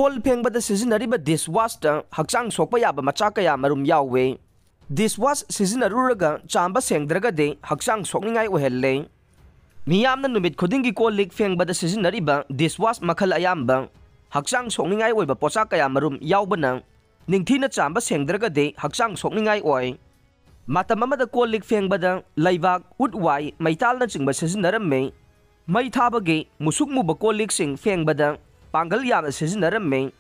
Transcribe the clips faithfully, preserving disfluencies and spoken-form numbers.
Call ꯐꯦꯡꯕꯗ ꯁꯤꯖꯤꯟꯅꯔꯤꯕ dishwashꯇ ꯍꯛꯆꯥꯡ ꯁꯣꯛꯄ ꯌꯥꯕ ꯃꯆꯥꯛ ꯀꯌꯥ ꯃꯔꯨꯝ ꯌꯥꯎꯋꯦ꯫ Dishwash ꯁꯤꯖꯤꯟꯅꯔꯨꯔꯒ ꯆꯥꯝꯕ ꯁꯦꯡꯗ꯭ꯔꯒꯗꯤ ꯍꯛꯆꯥꯡ ꯁꯣꯛꯅꯤꯡꯉꯥꯏ ꯑꯣꯏꯍꯜꯂꯦ꯫ ꯃꯤꯌꯥꯝꯅ ꯅꯨꯃꯤꯠ ꯈꯨꯗꯤꯡꯒꯤ ꯀꯣꯜ ꯂꯤꯛ ꯐꯦꯡꯕꯗ ꯁꯤꯖꯤꯟꯅꯔꯤꯕ dishwash ꯃꯈꯜ ꯑꯌꯥꯝꯕ ꯍꯛꯆꯥꯡ ꯁꯣꯛꯅꯤꯡꯉꯥꯏ ꯑꯣꯏꯕ ꯄꯣꯠꯁꯛ ꯀꯌꯥ ꯃꯔꯨꯝ ꯌꯥꯎꯕꯅ ꯅꯤꯡꯊꯤꯅ ꯆꯥꯝꯕ ꯁꯦꯡꯗ꯭ꯔꯒꯗꯤ ꯍꯛꯆꯥꯡ ꯁꯣꯛꯅꯤꯡꯉꯥꯏ ꯑꯣꯏ꯫ ꯃꯇꯝ ꯑꯃꯗ ꯀꯣꯜ ꯂꯤꯛ ꯐꯦꯡꯕꯗ ꯂꯩꯕꯥꯛ, ꯎꯠ ꯋꯥꯏ, ꯃꯩꯇꯥꯜꯅꯆꯤꯡꯕ ꯁꯤꯖꯤꯟꯅꯔꯝꯃꯤ꯫ ꯃꯩ ꯊꯥꯕꯒꯤ ꯃꯨꯁꯨꯛ ꯃꯨꯕ ꯀꯣꯜ ꯂꯤꯛꯁꯤꯡ ꯐꯦꯡꯕꯗ ꯄꯥꯡꯒꯜ ꯌꯥꯝꯅ ꯁꯤꯖꯤꯟꯅꯔꯝꯃꯤ꯫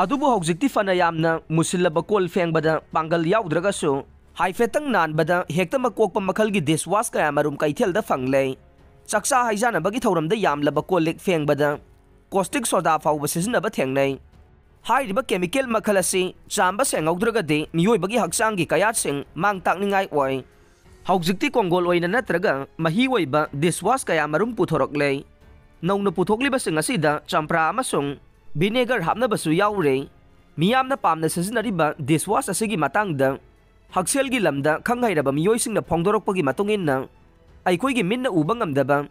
ꯑꯗꯨꯕꯨ ꯍꯧꯖꯤꯛꯇꯤ ꯐꯅ ꯌꯥꯝꯅ ꯃꯨꯁꯤꯜꯂꯕ ꯀꯣꯜ ꯐꯦꯡꯕꯗ ꯄꯥꯡꯒꯜ ꯌꯥꯎꯗ꯭ꯔꯒꯁꯨ, ꯍꯥꯏꯐꯦꯠꯇꯪ ꯅꯥꯟꯕꯗ ꯍꯦꯛꯇꯃꯛ ꯀꯣꯛꯄ ꯃꯈꯜꯒꯤ dishwash ꯀꯌꯥ ꯃꯔꯨꯝ ꯀꯩꯊꯦꯜꯗ ꯐꯪꯂꯦ꯫ ꯆꯥꯛꯆꯥ ꯍꯩꯖꯥꯟꯅꯕꯒꯤ ꯊꯧꯔꯝꯗ ꯌꯥꯝꯂꯕ ꯀꯣꯜ ꯂꯤꯛ ꯐꯦꯡꯕꯗ caustic soda ꯐꯥꯎꯕ ꯁꯤꯖꯤꯟꯅꯕ ꯊꯦꯡꯅꯩ꯫ ꯍꯥꯏꯔꯤꯕ chemical ꯃꯈꯜ ꯑꯁꯤ ꯆꯥꯝꯕ ꯁꯦꯡꯍꯧꯗ꯭ꯔꯒꯗꯤ ꯃꯤꯑꯣꯏꯕꯒꯤ ꯍꯛꯆꯥꯡꯒꯤ ꯀꯌꯥꯠꯁꯤꯡ ꯃꯥꯡ ꯇꯥꯛꯅꯤꯡꯉꯥꯏ ꯑꯣꯏ꯫ ꯍꯧꯖꯤꯛꯇꯤ ꯀꯣꯡꯒꯣꯜ ꯑꯣꯏꯅ ꯅꯠꯇ꯭ꯔꯒ ꯃꯍꯤ ꯑꯣꯏꯕ dishwash ꯀꯌꯥ ꯃꯔꯨꯝ ꯄꯨꯊꯣꯔꯛꯂꯦ꯫ ꯅꯧꯅ ꯄꯨꯊꯣꯛꯂꯤꯕꯁꯤꯡ ꯑꯁꯤꯗ ꯆꯝꯄ꯭ꯔꯥ ꯑꯃꯁꯨꯡ vinegar ꯍꯥꯞꯅꯕꯁꯨ ꯌꯥꯎꯔꯦ꯫ ꯃꯤꯌꯥꯝꯅ ꯄꯥꯝꯅ ꯁꯤꯖꯤꯟꯅꯔꯤꯕ dishwash ꯑꯁꯤꯒꯤ ꯃꯇꯥꯡꯗ ꯍꯛꯁꯦꯜꯒꯤ ꯂꯝꯗ ꯈꯪ ꯍꯩꯔꯕ ꯃꯤꯑꯣꯏꯁꯤꯡꯅ ꯐꯣꯡꯗꯣꯔꯛꯄꯒꯤ ꯃꯇꯨꯡ ꯏꯟꯅ, ꯑꯩꯈꯣꯏꯒꯤ ꯃꯤꯠꯅ ꯎꯕ ꯉꯝꯗꯕ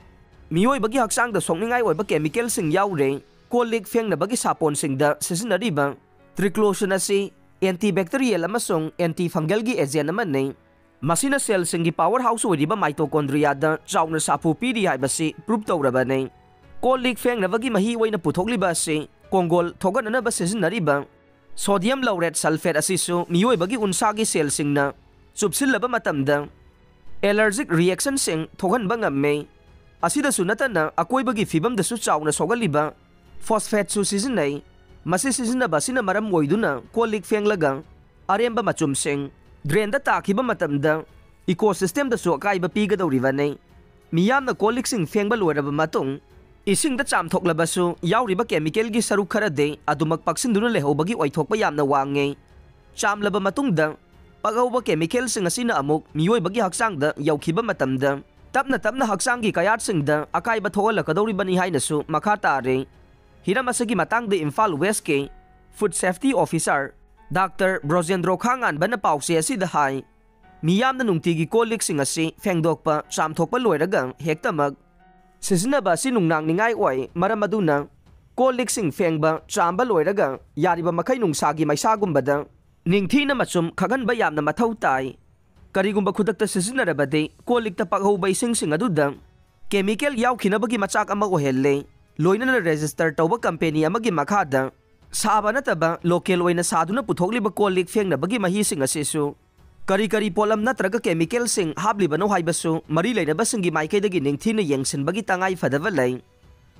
ꯃꯤꯑꯣꯏꯕꯒꯤ ꯍꯛꯆꯥꯡꯗ ꯁꯣꯛꯅꯤꯡꯉꯥꯏ ꯑꯣꯏꯕ chemicalꯁꯤꯡ ꯌꯥꯎꯔꯦ꯫ ꯀꯣꯜ ꯂꯤꯛ ꯐꯦꯡꯅꯕꯒꯤ ꯁꯥꯄꯣꯟꯁꯤꯡꯗ ꯁꯤꯖꯤꯟꯅꯔꯤꯕ triclosan ꯑꯁꯤ antibacterial ꯑꯃꯁꯨꯡ antifungalꯒꯤ agent ꯑꯃꯅꯤ꯫ ꯃꯁꯤꯅ cellꯁꯤꯡꯒꯤ power house ꯑꯣꯏꯔꯤꯕ mitochondriaꯗ ꯆꯥꯎꯅ ꯁꯥꯐꯨ ꯄꯤꯔꯤ ꯍꯥꯏꯕꯁꯤ prove ꯇꯧꯔꯕꯅꯤ꯫ ꯀꯣꯜ ꯂꯤꯛ ꯐꯦꯡꯅꯕꯒꯤ ꯃꯍꯤ ꯑꯣꯏꯅ ꯄꯨꯊꯣꯛꯂꯤꯕ ꯑꯁꯤ ꯀꯣꯡꯒꯣꯜ ꯊꯣꯛꯍꯟꯅꯅꯕ ꯁꯤꯖꯤꯟꯅꯔꯤꯕ sodium laureth sulphate ꯑꯁꯤꯁꯨ ꯃꯤꯑꯣꯏꯕꯒꯤ ꯎꯟꯁꯥꯒꯤ cellꯁꯤꯡꯅ ꯆꯨꯞꯁꯤꯜꯂꯕ ꯃꯇꯝꯗ allergic reactionꯁꯤꯡ ꯊꯣꯛꯍꯟꯕ ꯉꯝꯃꯤ꯫ ꯑꯁꯤꯗꯁꯨ ꯅꯠꯇꯅ ꯑꯀꯣꯏꯕꯒꯤ ꯐꯤꯕꯝꯗꯁꯨ ꯆꯥꯎꯅ ꯁꯣꯛꯍꯜꯂꯤꯕ phosphateꯁꯨ ꯁꯤꯖꯤꯟꯅꯩ꯫ ꯃꯁꯤ ꯁꯤꯖꯤꯟꯅꯕ ꯑꯁꯤꯅ ꯃꯔꯝ ꯑꯣꯏꯗꯨꯅ ꯀꯣꯜ ꯂꯤꯛ ꯐꯦꯡꯂꯒ ꯑꯔꯦꯝꯕ ꯃꯆꯨꯝꯁꯤꯡ drainꯗ ꯇꯥꯈꯤꯕ ꯃꯇꯝꯗ ecosystemꯗꯁꯨ ꯑꯀꯥꯏꯕ ꯄꯤꯒꯗꯧꯔꯤꯕꯅꯤ꯫ ꯃꯤꯌꯥꯝꯅ ꯀꯣꯜ ꯂꯤꯛꯁꯤꯡ ꯐꯦꯡꯕ ꯂꯣꯏꯔꯕ ꯃꯇꯨꯡ, ꯏꯁꯤꯡꯗ ꯆꯥꯝꯊꯣꯛꯂꯕꯁꯨ ꯌꯥꯎꯔꯤꯕ chemicalꯒꯤ ꯁꯔꯨꯛ ꯈꯔꯗꯤ ꯑꯗꯨꯃꯛ ꯄꯛꯁꯤꯟꯗꯨꯅ ꯂꯩꯍꯧꯕꯒꯤ ꯑꯣꯏꯊꯣꯛꯄ ꯌꯥꯝꯅ ꯋꯥꯡꯉꯤ꯫ ꯆꯥꯝꯂꯕ ꯃꯇꯨꯡꯗ, ꯄꯛꯍꯧꯕ chemicalꯁꯤꯡ ꯑꯁꯤꯅ ꯑꯃꯨꯛ ꯃꯤꯑꯣꯏꯕꯒꯤ ꯍꯛꯆꯥꯡꯗ ꯌꯧꯈꯤꯕ ꯃꯇꯝꯗ, ꯇꯞꯅ ꯇꯞꯅ ꯍꯛꯆꯥꯡꯒꯤ ꯀꯌꯥꯠꯁꯤꯡꯗ ꯑꯀꯥꯏꯕ ꯊꯣꯛꯍꯜꯂꯛꯀꯗꯧꯔꯤꯕꯅꯤ ꯍꯥꯏꯅꯁꯨ ꯃꯈꯥ ꯇꯥꯔꯤ꯫ ꯍꯤꯔꯝ ꯑꯁꯤꯒꯤ ꯃꯇꯥꯡꯗ Imphal Westꯀꯤ Food Safety Officer Doctor ꯕ꯭ꯔꯣꯖꯦꯟꯗ꯭ꯔꯣ ꯈꯥꯉꯥꯟꯕꯅ ꯄꯥꯎꯆꯦ ꯑꯁꯤꯗ ꯍꯥꯏ, ꯃꯤꯌꯥꯝꯅ ꯅꯨꯡꯇꯤꯒꯤ ꯀꯣꯜ ꯂꯤꯛꯁꯤꯡ ꯑꯁꯤ ꯐꯦꯡꯗꯣꯛꯄ, ꯆꯥꯝꯊꯣꯛꯄ ꯂꯣꯏꯔꯒ ꯍꯦꯛꯇꯃꯛ ꯁꯤꯖꯤꯟꯅꯕ ꯑꯁꯤ ꯅꯨꯡꯅꯥꯡꯅꯤꯡꯉꯥꯏ ꯑꯣꯏ, ꯃꯔꯝ ꯑꯗꯨꯅ ꯀꯣꯜ ꯂꯤꯛꯁꯤꯡ ꯐꯦꯡꯕ, ꯆꯥꯝꯕ ꯂꯣꯏꯔꯒ ꯌꯥꯔꯤꯕ ꯃꯈꯩ ꯅꯨꯡꯁꯥꯒꯤ ꯃꯩꯁꯥꯒꯨꯝꯕꯗ ꯅꯤꯡꯊꯤꯅ ꯃꯆꯨꯝ ꯈꯛꯍꯟꯕ ꯌꯥꯝꯅ ꯃꯊꯧ ꯇꯥꯏ꯫ ꯀꯔꯤꯒꯨꯝꯕ ꯈꯨꯗꯛꯇ ꯁꯤꯖꯤꯟꯅꯔꯕꯗꯤ ꯀꯣꯜ ꯂꯤꯛꯇ ꯄꯛꯍꯧꯕ ꯏꯁꯤꯡꯁꯤꯡ ꯑꯗꯨꯗ ꯀꯦꯃꯤꯀꯦꯜ ꯌꯥꯎꯈꯤꯅꯕꯒꯤ ꯃꯆꯥꯛ ꯑꯃ ꯑꯣꯏꯍꯜꯂꯦ꯫ ꯂꯣꯏꯅꯅ ꯔꯦꯖꯤꯁꯇꯔ ꯇꯧꯕ ꯀꯝꯄꯦꯅꯤ ꯑꯃꯒꯤ ꯃꯈꯥꯗ ꯁꯥꯕ ꯅꯠꯇꯕ ꯂꯣꯀꯦꯜ ꯑꯣꯏꯅ ꯁꯥꯗꯨꯅ ꯄꯨꯊꯣꯛꯂꯤꯕ ꯀꯣꯜ ꯂꯤꯛ ꯐꯦꯡꯅꯕꯒꯤ ꯃꯍꯤꯁꯤꯡ ꯑꯁꯤꯁꯨ ꯀꯔꯤ ꯀꯔꯤ ꯄꯣꯠꯂꯝ ꯅꯠꯇ꯭ꯔꯒ ꯀꯦꯃꯤꯀꯦꯜꯁꯤꯡ ꯍꯥꯞꯂꯤꯕꯅꯣ ꯍꯥꯏꯕꯁꯨ ꯃꯔꯤ ꯂꯩꯅꯕꯁꯤꯡꯒꯤ ꯃꯥꯏꯀꯩꯗꯒꯤ ꯅꯤꯡꯊꯤꯅ ꯌꯦꯡꯁꯤꯟꯕꯒꯤ ꯇꯉꯥꯏ ꯐꯗꯕ ꯂꯩ꯫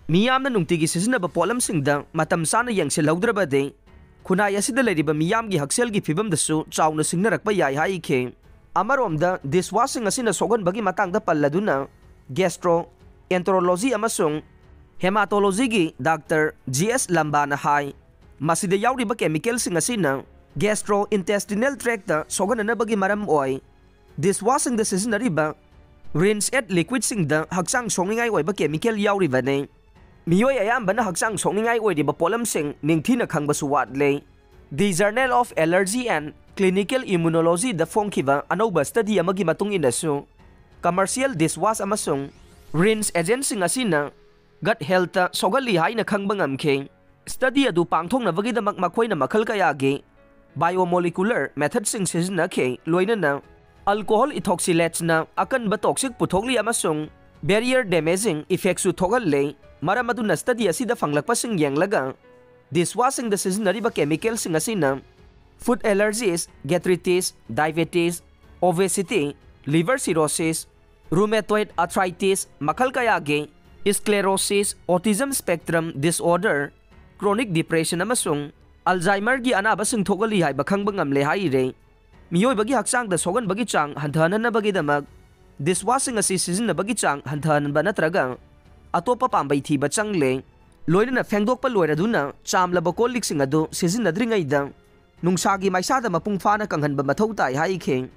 ꯃꯤꯌꯥꯝꯅ ꯅꯨꯡꯇꯤꯒꯤ ꯁꯤꯖꯤꯟꯅꯕ ꯄꯣꯠꯂꯝꯁꯤꯡꯗ ꯃꯇꯝ ꯆꯥꯅ ꯌꯦꯡꯁꯤꯜꯍꯧꯗ꯭ꯔꯕꯗꯤ ꯈꯨꯟꯅꯥꯏ ꯑꯁꯤꯗ ꯂꯩꯔꯤꯕ ꯃꯤꯌꯥꯝꯒꯤ ꯍꯛꯁꯦꯜꯒꯤ ꯐꯤꯕꯝꯗꯁꯨ ꯆꯥꯎꯅ ꯁꯤꯡꯅꯔꯛꯄ ꯌꯥꯏ ꯍꯥꯏꯈꯤ꯫ ꯑꯃꯔꯣꯝꯗ ꯗꯤꯁꯋꯥꯁꯁꯤꯡ ꯑꯁꯤꯅ ꯁꯣꯛꯍꯟꯕꯒꯤ ꯃꯇꯥꯡꯗ ꯄꯜꯂꯗꯨꯅ ꯒꯦꯁꯇ꯭ꯔꯣ ꯑꯦꯟꯇꯔꯣꯂꯣꯖꯤ ꯑꯃꯁꯨꯡ ꯍꯦꯃꯥꯇꯣꯂꯣꯖꯤꯒꯤ ꯗꯥꯛꯇꯔ ꯖꯤ ꯑꯦꯁ ꯂꯝꯕꯥꯅ ꯍꯥꯏ, ꯃꯁꯤꯗ ꯌꯥꯎꯔꯤꯕ ꯀꯦꯃꯤꯀꯦꯜꯁꯤꯡ ꯑꯁꯤꯅ ꯒꯦꯁꯇ꯭ꯔꯣ ꯏꯟꯇꯦꯁꯇꯤꯅꯦꯜ ꯇ꯭ꯔꯦꯛꯇ ꯁꯣꯛꯍꯟꯅꯅꯕꯒꯤ ꯃꯔꯝ ꯑꯣꯏ꯫ ꯗꯤꯁꯋꯥꯁꯁꯤꯡꯗ ꯁꯤꯖꯤꯟꯅꯔꯤꯕ ꯔꯤꯟꯁ ꯑꯦꯠ ꯂꯤꯀ꯭ꯋꯤꯗꯁꯤꯡꯗ ꯍꯛꯆꯥꯡ ꯁꯣꯛꯅꯤꯡꯉꯥꯏ ꯑꯣꯏꯕ ꯀꯦꯃꯤꯀꯦꯜ ꯌꯥꯎꯔꯤꯕꯅꯤ꯫ ꯃꯤꯑꯣꯏ ꯑꯌꯥꯝꯕꯅ ꯍꯛꯆꯥꯡ ꯁꯣꯛꯅꯤꯡꯉꯥꯏ ꯑꯣꯏꯔꯤꯕ ꯄꯣꯠꯂꯝꯁꯤꯡ ꯅꯤꯡꯊꯤꯅ ꯈꯪꯕꯁꯨ ꯋꯥꯠꯂꯦ꯫ The Journal of Allergy and Clinical Immunologyꯗ ꯐꯣꯡꯈꯤꯕ ꯑꯅꯧꯕ ꯁ꯭ꯇꯗꯤ ꯑꯃꯒꯤ ꯃꯇꯨꯡ ꯏꯟꯅꯁꯨ, ꯀꯃꯔꯁꯤꯌꯦꯜ ꯗꯤꯁꯋꯥꯁ ꯑꯃꯁꯨꯡ ꯔꯤꯟꯁ ꯑꯦꯖꯦꯟꯠꯁꯤꯡ ꯑꯁꯤꯅ ꯒꯠ ꯍꯦꯜꯊꯇ ꯁꯣꯛꯍꯜꯂꯤ ꯍꯥꯏꯅ ꯈꯪꯕ ꯉꯝꯈꯤ꯫ ꯁ꯭ꯇꯗꯤ ꯑꯗꯨ ꯄꯥꯡꯊꯣꯛꯅꯕꯒꯤꯗꯃꯛ ꯃꯈꯣꯏꯅ ꯃꯈꯜ ꯀꯌꯥꯒꯤ ꯕꯥꯏꯑꯣꯃꯣꯂꯤꯀꯨꯂꯔ ꯃꯦꯊꯗꯁꯤꯡ ꯁꯤꯖꯤꯟꯅꯈꯤ, ꯂꯣꯏꯅꯅ ꯑꯜꯀꯣꯍꯣꯜ ꯏꯊꯣꯛꯁꯤꯂꯦꯠꯁꯅ ꯑꯀꯟꯕ ꯇꯣꯛꯁꯤꯛ ꯄꯨꯊꯣꯛꯂꯤ ꯑꯃꯁꯨꯡ ꯕꯦꯔꯤꯌꯔ ꯗꯦꯃꯦꯖꯤꯡ ꯏꯐꯦꯛꯁꯨ ꯊꯣꯛꯍꯜꯂꯦ꯫ ꯃꯔꯝ ꯑꯗꯨꯅ ꯁ꯭ꯇꯗꯤ ꯑꯁꯤꯗ ꯐꯪꯂꯛꯄꯁꯤꯡ ꯌꯦꯡꯂꯒ, ꯗꯤꯁꯋꯥꯁꯁꯤꯡꯗ ꯁꯤꯖꯤꯟꯅꯔꯤꯕ ꯀꯦꯃꯤꯀꯦꯜꯁꯤꯡ ꯑꯁꯤꯅ food allergies, gastritis, diabetes, obesity, liver cirrhosis, rheumatoid arthritis ꯃꯈꯜ ꯀꯌꯥꯒꯤ, sclerosis, autism spectrum disorder, chronic depression ꯑꯃꯁꯨꯡ ꯑꯜꯖꯥꯏꯃꯔꯒꯤ ꯑꯅꯥꯕꯁꯤꯡ ꯊꯣꯛꯍꯜꯂꯤ ꯍꯥꯏꯕ ꯈꯪꯕ ꯉꯝꯂꯦ ꯍꯥꯏꯔꯦ꯫ ꯃꯤꯑꯣꯏꯕꯒꯤ ꯍꯛꯆꯥꯡꯗ ꯁꯣꯛꯍꯟꯕꯒꯤ ꯆꯥꯡ ꯍꯟꯊꯍꯟꯅꯕꯒꯤꯗꯃꯛ ꯗꯤꯁꯋꯥꯁꯁꯤꯡ ꯑꯁꯤ ꯁꯤꯖꯤꯟꯅꯕꯒꯤ ꯆꯥꯡ ꯍꯟꯊꯍꯟꯕ ꯅꯠꯇ꯭ꯔꯒ ꯑꯇꯣꯞꯄ ꯄꯥꯝꯕꯩ ꯊꯤꯕ ꯆꯪꯂꯦ꯫ ꯂꯣꯏꯅꯅ ꯐꯦꯡꯗꯣꯛꯄ ꯂꯣꯏꯔꯗꯨꯅ ꯆꯥꯝꯂꯕ ꯀꯣꯜ ꯂꯤꯛꯁꯤꯡ ꯑꯗꯨ ꯁꯤꯖꯤꯟꯅꯗ꯭ꯔꯤꯉꯩꯗ ꯅꯨꯡꯁꯥꯒꯤ ꯃꯩꯁꯥꯗ ꯃꯄꯨꯡ ꯐꯥꯅ ꯀꯪꯍꯟꯕ ꯃꯊꯧ ꯇꯥꯏ ꯍꯥꯏꯈꯤ꯫